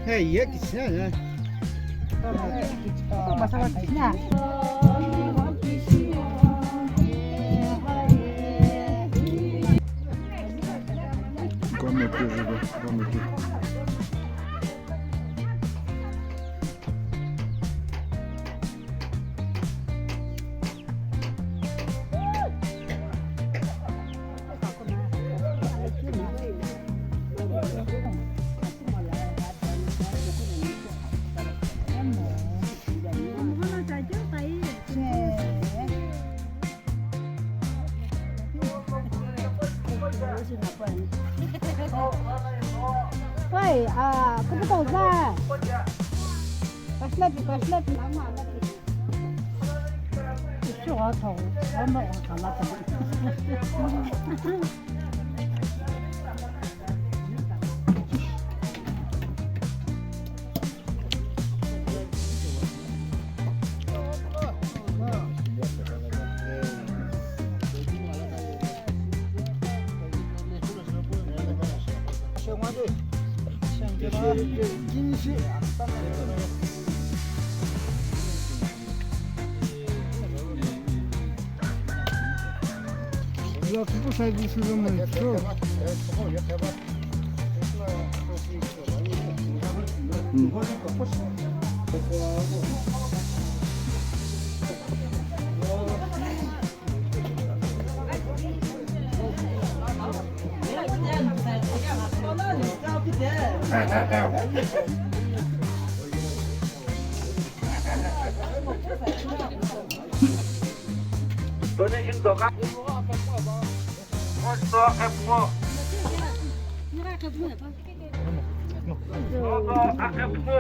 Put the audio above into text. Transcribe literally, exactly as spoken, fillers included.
Hey, ye kichina na. Gome ke, gome ke. Oi, ah, kupu tau za. Paslapi, paslapi. Ishi gho tau, gho mo gho tau la tau. Donation doka. Post to F O. Dodo F O.